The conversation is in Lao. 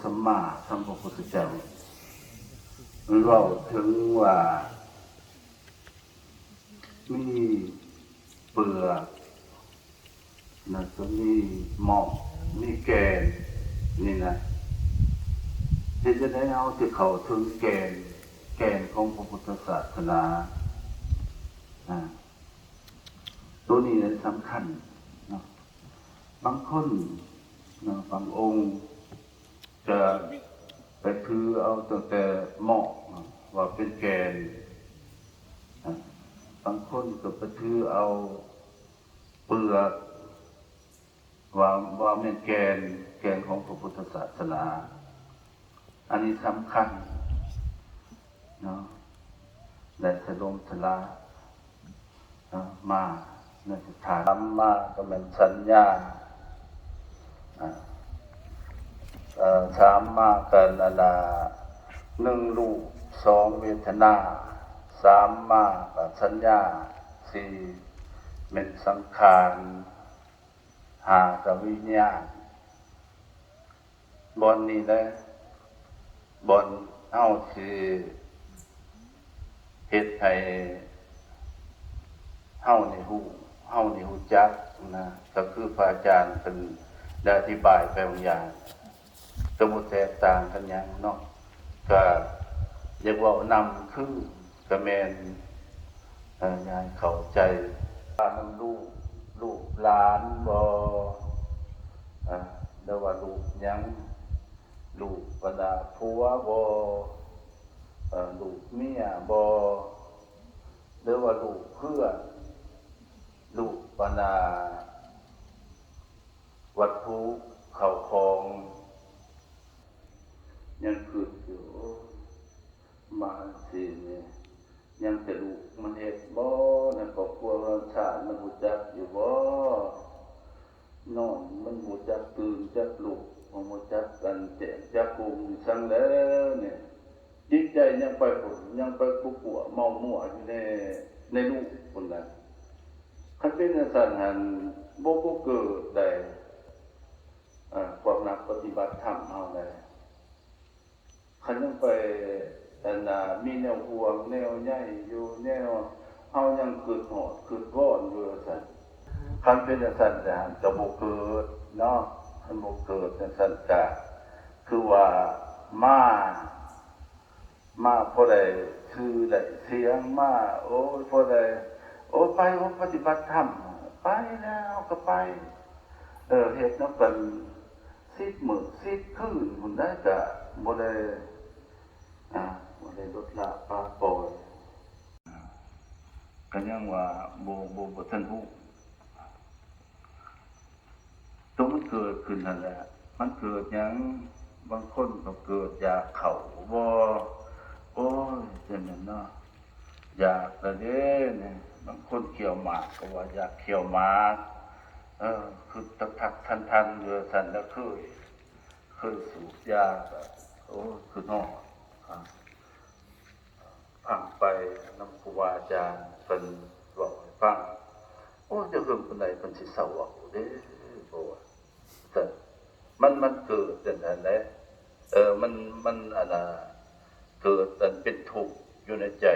ສຳມາສຳພຸດທະເຈົ້າ ເວົ້າເຖິງວ່າມີເປືອກນະ ກໍມີໝໍ້ ມີແກ່ນ ນີ້ນະ ເຮັດຈັ່ງໃດເຮົາຈະເຂົ້າເຖິງແກ່ນ ແກ່ນຂອງພະພຸດທະສາສະໜາ ອາ ໂຕນີ້ແຫຼະສຳຄັນເນາະ. ບາງຄົນເນາະ ບາງອົງກະໄປຖືເອົາຕັ້ງແຕ່ໝໍ້ວ່າເປັນແກ່ນ ອາ ບາງຄົນກະໄປຖືເອົາເປືອກ ວ່າ ວ່າແມ່ນແກ່ນ ແກ່ນຂອງພະພຸດທະສາສະໜາ ອັນນີ້ສຳຄັນເນາະ ໄດ້ສະຫຼົງສະຫຼາຍເນາະ ມາໃນສະຖານ ສາມມາກໍແມ່ນສັນຍາ ອາ ເອີ ສາມມາກໍອັນນ່າ ໜຶ່ງ ຮູບ ສອງ ເວທະນາ ສາມມາກໍສັນຍາ ສີ່ ແມ່ນສັງຂານ ຫ້າກໍວິນຍານ ບ່ອນນີ້ແຫຼະ ບ່ອນເຮົາຊິເຮັດໃຫ້ເຮົານີ້ຮູ້ ເຮົານີ້ຮູ້ຈັກນະ ກໍຄືພະອາຈານເພິ່ນໄດ້ອະທິບາຍໄປບາງຢ່າງ ກໍບໍ່ແຕກຕ່າງກັນຫຍັງເນາະ ກໍຢາກເວົ້ານຳຄື ກະແມ່ນ ເອີ ຍາຍເຂົ້າໃຈ ວ່ານຳລູກ ລູກຫຼານບໍ ເອີ ຫຼືວ່າລູກຫຍັງ ລູກບັນດາຜົວບໍ ເອີ ລູກເມຍບໍ ຫຼືວ່າລູກເພື່ອນ ລູກບັນດາວັດຖຸເຂົ້າຂອງ ຍັງຄຶດຢູ່ ມາຈັ່ງຊີ້ນີ້ ຍັງແຕ່ລູກມັນເຮັດບໍ ໃນຄອບຄົວເຮືອນຊາດມັນຮູ້ຈັກຢູ່ບໍ ນອນມັນບໍ່ຈັກຕື່ນຈັກລຸກ ມັນບໍ່ຈັກອັນແຈ້ງຈັກກຸງຢູ່ຊັ້ນແຫຼະນີ້ ຈິດໃຈຍັງໄປພຸ້ນ ຍັງໄປກຸກກົວເມົາມົວຢູ່ໃນ ໃນລູກພຸ້ນນະ ຄັນເປັນຈັ່ງຊັ້ນຫັ້ນ ບໍ່ ບໍ່ເກີດໃດ ອາ ພວກນັກປະຕິບັດທຳເຮົາໃດ ຄັນຍັງໄປ ອັນນ່າ ມີແນວຫ່ວງແນວໃຍຢູ່ ແນວເຮົາຍັງຄຶດຮອດຄຶດວອນຢູ່ວ່າຊັ້ນ ຄັນເປັນຈັ່ງຊັ້ນແລ້ວຫັ້ນກະບໍ່ເກີດເນາະ ຄັນບໍ່ເກີດຈັ່ງຊັ້ນກະຄືວ່າມາ ມາພໍໄດ້ຊື່ໄດ້ສຽງ ມາ ໂອ້ຍ ພໍໄດ້ ໂອ້ ໄປ ໂອ້ ປະຕິບັດທຳ ໄປແລ້ວກະໄປ ເອີ ເຮັດນຳກັນສິບມື້ສິບຄືນພຸ້ນໃດ໋ ກະບໍ່ໄດ້ ອາ ບໍ່ໄດ້ລົດລະປະປ່ອຍ ກະຍັງວ່າບໍ່ ບໍ່ ບໍ່ທັນຮູ້ ໂຕມັນເກີດຂຶ້ນຫັ້ນແຫຼະ ມັນເກີດຫຍັງ? ບາງຄົນກໍເກີດຢາກເຂົ້າບໍ ໂອ້ຍ ຈັ່ງນັ້ນເນາະ ຢາກລະເດ້ ບາງຄົນຂ້ຽວໝາກກໍວ່າຢາກຂ້ຽວໝາກ ເອີ ຄຶດທັກໆທັນໆຢູ່ວ່າຊັ້ນ ລະເຄີຍ ເຄີຍສູບຢາກໍ ໂອ້ຍ ຄຶດຮອດ ຟັງໄປນຳຄູບາອາຈານເພິ່ນເວົ້າໃຫ້ຟັງ ໂອ້ຍ ຈະເຫິງປານໃດເພິ່ນຊິເຊົາເວົ້າເດ້ ບໍ່ວ່າ ແຕ່ມັນ ມັນເກີດຈັ່ງນັ້ນແຫຼະ ເອີ ມັນ ມັນ ອັນນ່າ ເກີດອັນເປັນທຸກຢູ່ໃນໃຈ